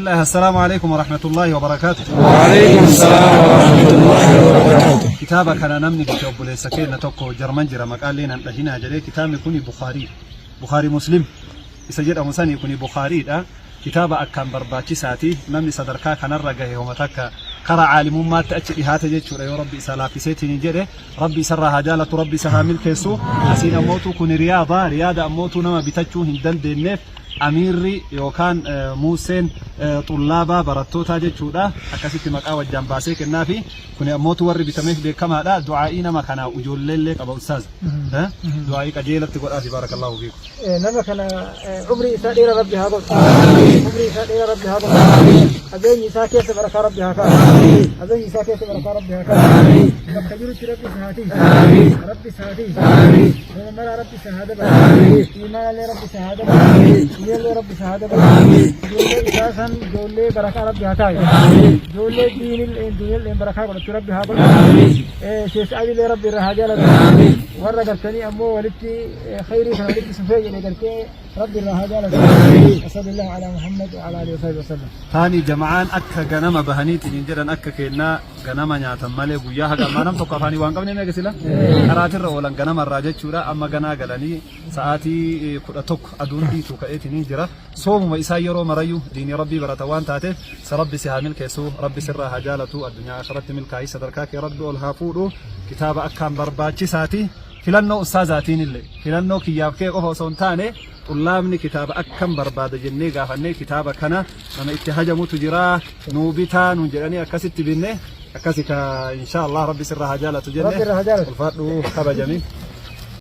Bismillah, assalaamu alaikum warahmatullaahi wabarakaatu. Waalaikum salaam warahmatullahi wabarakatuh. Kitaaba kana namni bite obboleessa keenya tokko Jarman jira, maqaallee nan dhahinaa jedhee. Kitaabni kuni Bukhaarii, Bukhaarii Muslim isa jedhamu sanii, kuni Bukhaariidha. Kitaaba akkaan barbaachisaati. Namni sadarkaa kanarra gahe homa takka karaa caalimummaatti achi dhihaate jechuudha, yoo Rabbi isa laaffiseetiin jedhe. Rabbi isarraa haa jaalatu, Rabbi isa haa milkeessu. Asiin ammootu kuni Riyaada, Riyaada ammootu nama bitachuu hin dandeenyeef amiirri yookaan muuseen xullaabaa barattootaa jechuudha, akkasitti maqaa wajjaan baasee kennaafi. Kuni ammootu warri bitameef beekamaadha. Du'aa'ii nama kanaa ijoolleellee qaba, ustaaz, du'aa'ii qajeelatti godhaafi. Barakallahu fiikum. Nama kana umrii isaa dheera Rabbi haa godhu. Umrii isaa dheera Rabbi haa godhu. Qabeenyi isaa keessa barakaa Rabbi haa kaa'u. Qabeenyi isaa keessa barakaa Rabbi haa kaa'u. Bakka jirutti Rabbi isa haa tiisu. Rabbi isa haa tiisu. Nama maraa Rabbi isa haa dabalu. Imaanallee Rabbi isa haa dabalu. Ijoollee Rabbi isa haa dabalu. Ijoollee isaa san ijoollee barakaa Rabbi haa taasisu. Ijoollee diinillee dunyallee barakaa godhachuu Rabbi haa godhu. Sheekh Adillee Rabbi irraa haa jaalatu. Warra gartanii ammoo walitti khayrii kana walitti sufee jedhe gartee Rabbi irraa haa jaalatu. Sallallahu ala Muhammad wa ala alihi wa sahbihi wa sallam. Taani jama'aan akka ganama bahaniitiin hin jedhan, akka kennaa ganama nyaatan malee guyyaa haga ammaa nam tokko afaanii waan qabne meeqa sila karaatirra oolan ganamarraa jechuudha. Amma ganaa galanii sa'aatii 11 aduun dhiitu ka'eetiin hin jira. Soomuma isaa yeroo marayyuu diinii Rabbii barata waan taateef, sa Rabbi si haa milkeessu, Rabbi sirraa haa jaalatu, addunyaa akhiratti milkaa'ii, sadarkaa kee Rabbi ol haa fuudhu. Kitaaba akkaan barbaachisaati. Filannoo ustaazaatiin illee, filannoo kiyyaaf kee qofa osoo hin taane, xullaabni kitaaba akkam barbaada jennee gaafannee, kitaaba kana nama itti hajamutu jira, nuu bitaa nuun jedhanii akkasitti binne. Akkasi ka insha Allah Rabbi sirraa haa jaalatu jenne. Rabbi irraa haa jaalatu. Ulfaadhu, kabajami.